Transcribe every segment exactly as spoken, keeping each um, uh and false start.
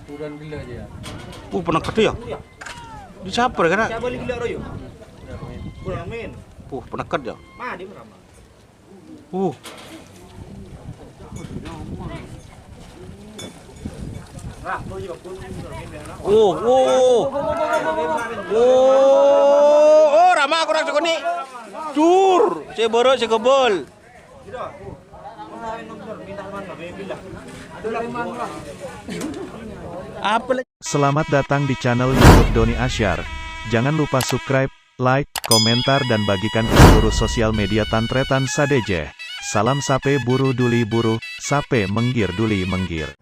Buruan gila aja ya. Uh, peneket ya? Disaper kan? Siapa lagi gila royo? Kurang main. Uh, peneket ya? Mah, dia merama. Uh. Oh, oh. Oh, oh, rama kurang sekoni. Dur, sè bârâ' sè kebel. Apa lagi? Selamat datang di channel YouTube Doni Asyar. Jangan lupa subscribe, like, komentar, dan bagikan ke seluruh sosial media tan-tarètan sadhâjâ. Salam sapè buru duli buru, sapè mèngghir duli mèngghir.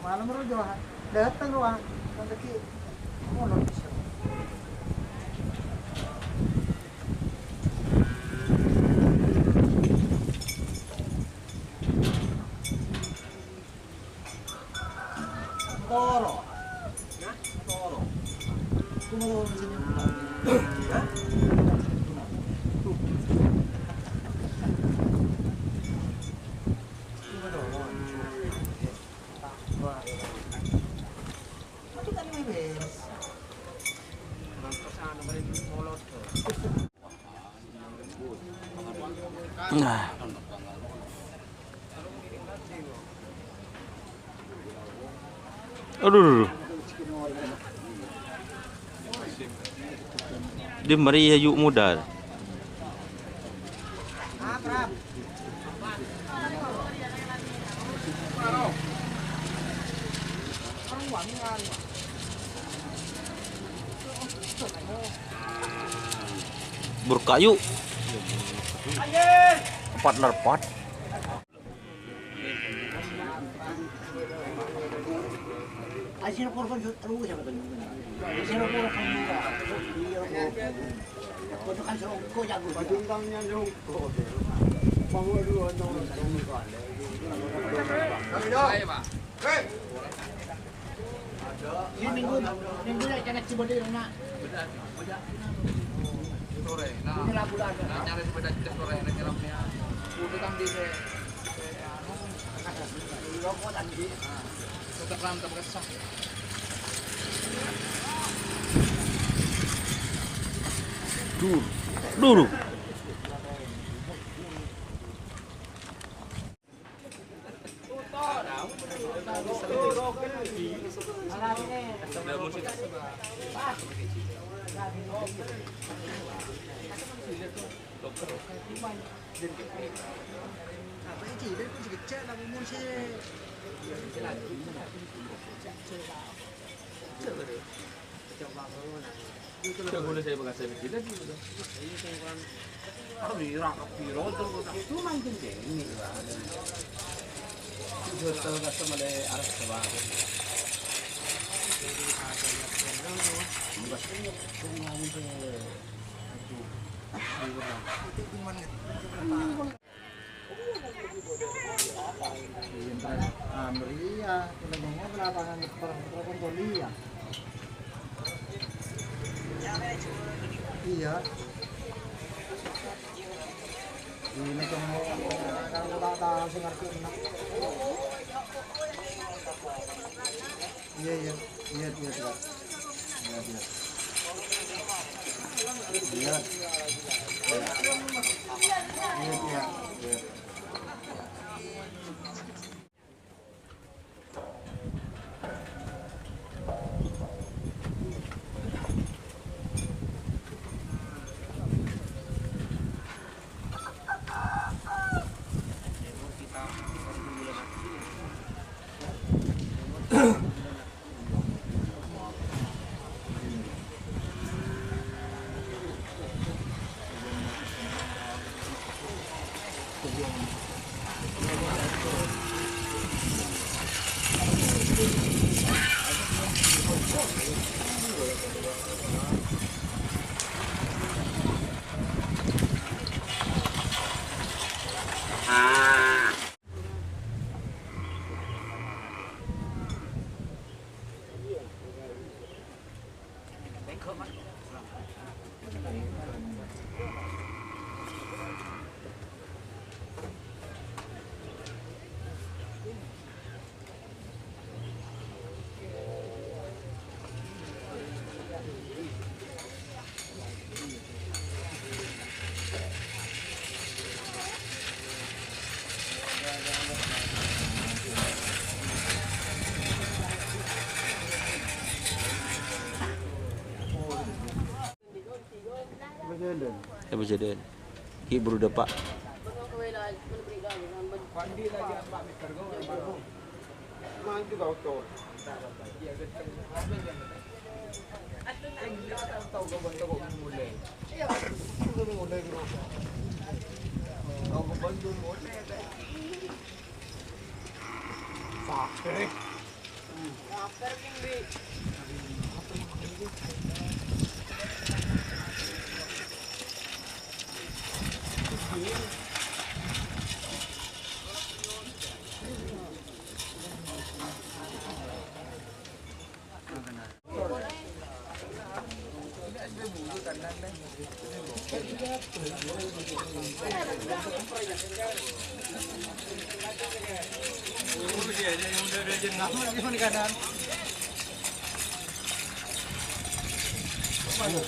Malem rowa, Johan. Dâteng rowa, kan tèkè molor. Toro. Toro. Nah. Aduh, aduh, aduh. Di mari ya yuk muda. Burka yuk. Partner part. Ini minggu, minggu ya, kena coba dulu, nak. Sore, nah, nah, nyari sepeda jet sore, nah, nyelam ya. Udah kan di se-, se-, anu. Rokok tadi. Nah, tetep rantem kesah. Dur, duru. Itu mangkin kene, Pak. Itu hotel kasta male arep sewa. Bukan. Itu mangkin. Amria, kalau mau ngomong lapangan per-, per-, per-, kuliah. Iya. Ini kamu, kamu tak tahu sih ngerti enak. Iya, iya. Iya, iya, iya. Iya, iya. Iya. Iya, iya. Iya. Apa jadi? Ki buru depak.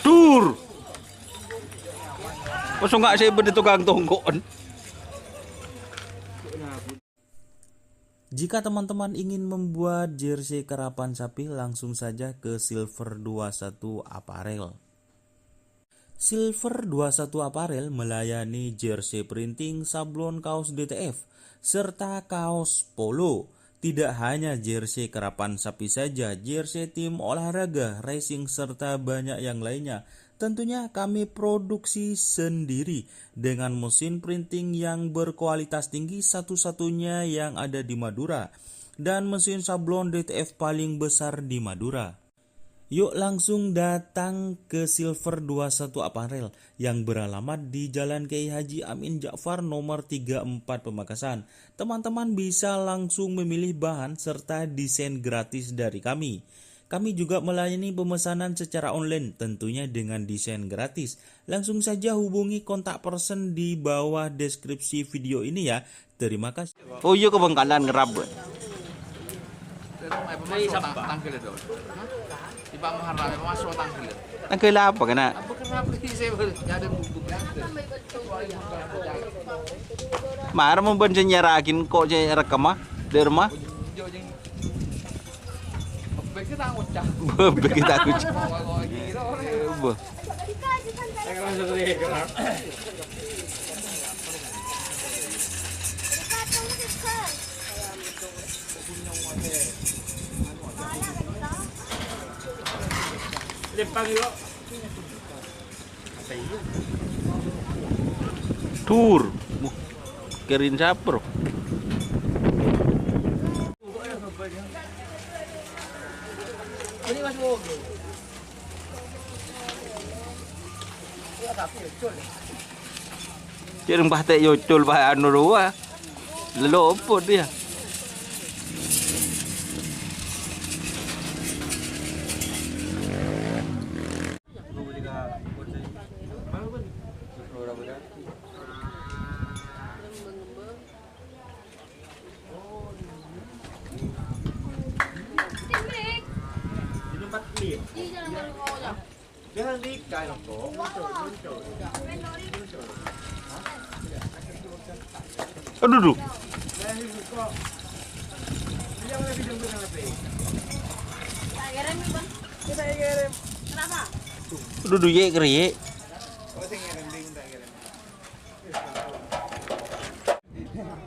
Dur. Kosong nggak sih bener tukang tongkoan. Jika teman-teman ingin membuat jersey karapan sapi, langsung saja ke Silver dua satu Apparel. Silver dua satu Apparel melayani jersey printing, sablon kaos D T F, serta kaos polo. Tidak hanya jersey karapan sapi saja, jersey tim olahraga, racing, serta banyak yang lainnya. Tentunya kami produksi sendiri dengan mesin printing yang berkualitas tinggi, satu-satunya yang ada di Madura, dan mesin sablon D T F paling besar di Madura. Yuk langsung datang ke Silver dua satu Apparel yang beralamat di Jalan Kiai Haji Amin Ja'far nomor tiga empat Pamekasan. Teman-teman bisa langsung memilih bahan serta desain gratis dari kami. Kami juga melayani pemesanan secara online, tentunya dengan desain gratis. Langsung saja hubungi kontak person di bawah deskripsi video ini ya. Terima kasih. Oh iya, ke Bangkalan ngerap. Tanggal apa kena? Mar memben sing nyaragin kok sing rekam ah, di rumah. Bebek kita ngucap. Bebek kita ngucap. Wah. Lepang yuk. Dur. Wah. Kerin saper. Cèrèng pate yocol pa anu rowa. Lelo opo dia? Aduh, duh. Aduh, duh, ye, kere, ye.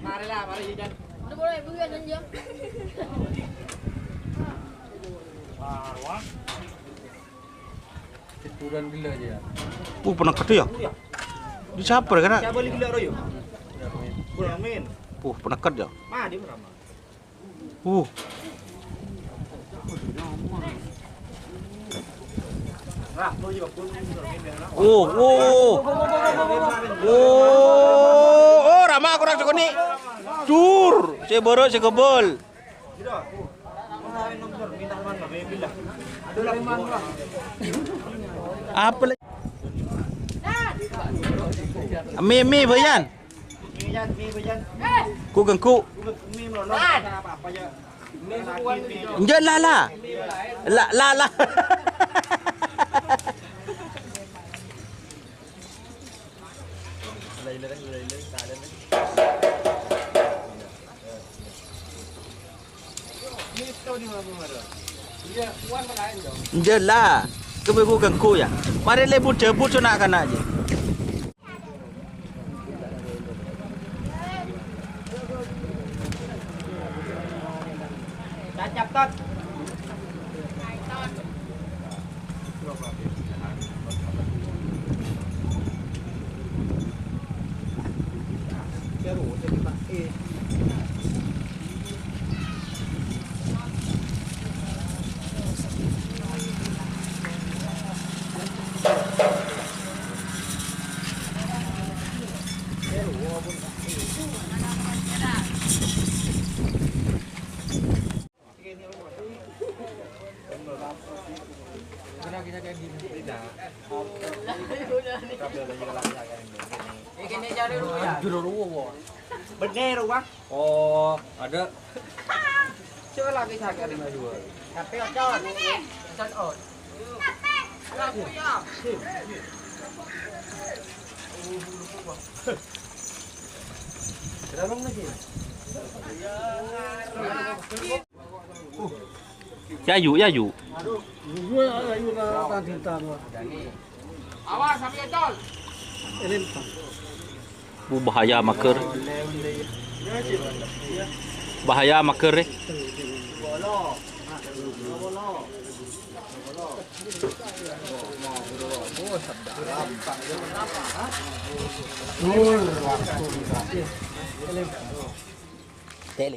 Mari lah, mari, Jan. Udah boleh, Bu, ya, Jan, ya. Hiburan gila aja ya. Uh, peneket ya? Iya. Di siapa ya, kena? Siapa lagi gila, Roy? Kurang main. Uh, peneket ya? Mah, dia pernah. Uh. Oh, oh, oh. Oh, oh, rama kurang sekoni. Dur, saya baru saya kebel. Apa lagi? Mi, mi, Bayan. Ku gengku. Enggak, la, la. La, la, la. Enggak, la. Kebe ku gengku, ya. Mare lebu jabut so na'-kana' aja. Bener, Bang. Oh, ada. Coba lagi sakit lima dua. Tapi ocor. Ocor out. Yayu, yayu. Awas, sampai ocor. Bu, bahaya mager. Bahaya mager, eh.